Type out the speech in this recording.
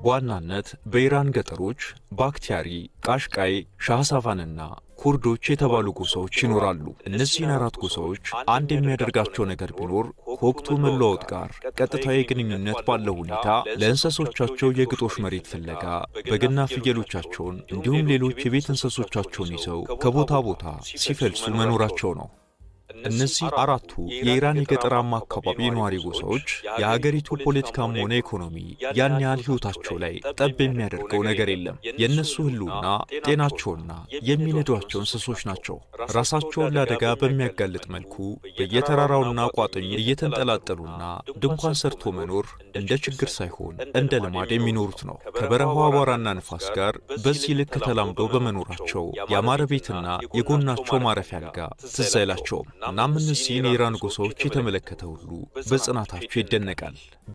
በዋናነት በኢራን ገጠሮች ባክቲያሪ፣ ቃሽቃይ፣ ሻህሳቫንና ኩርዶች የተባሉ ጎሳዎች ይኖራሉ። እነዚህን አራት ጎሳዎች አንድ የሚያደርጋቸው ነገር ቢኖር ከወቅቱ መለዋወጥ ጋር ቀጥታዊ ግንኙነት ባለው ሁኔታ ለእንስሶቻቸው የግጦሽ መሬት ፍለጋ በግና ፍየሎቻቸውን እንዲሁም ሌሎች የቤት እንስሶቻቸውን ይዘው ከቦታ ቦታ ሲፈልሱ መኖራቸው ነው። እነዚህ አራቱ የኢራን የገጠራማ አካባቢ ነዋሪ ጎሳዎች የሀገሪቱ ፖለቲካም ሆነ ኢኮኖሚ ያን ያህል ሕይወታቸው ላይ ጠብ የሚያደርገው ነገር የለም። የእነሱ ሕልውና ጤናቸውና የሚነዷቸው እንስሶች ናቸው። ራሳቸውን ለአደጋ በሚያጋልጥ መልኩ በየተራራውና ቋጥኝ እየተንጠላጠሉና ድንኳን ሰርቶ መኖር እንደ ችግር ሳይሆን እንደ ልማድ የሚኖሩት ነው። ከበረሃው አቧራና ንፋስ ጋር በዚህ ልክ ተላምደው በመኖራቸው ያማረ ቤትና የጎናቸው ማረፊያ አልጋ ትዝ አይላቸውም። እናም እነዚህን የኢራን ጎሳዎች የተመለከተ ሁሉ በጽናታቸው ይደነቃል።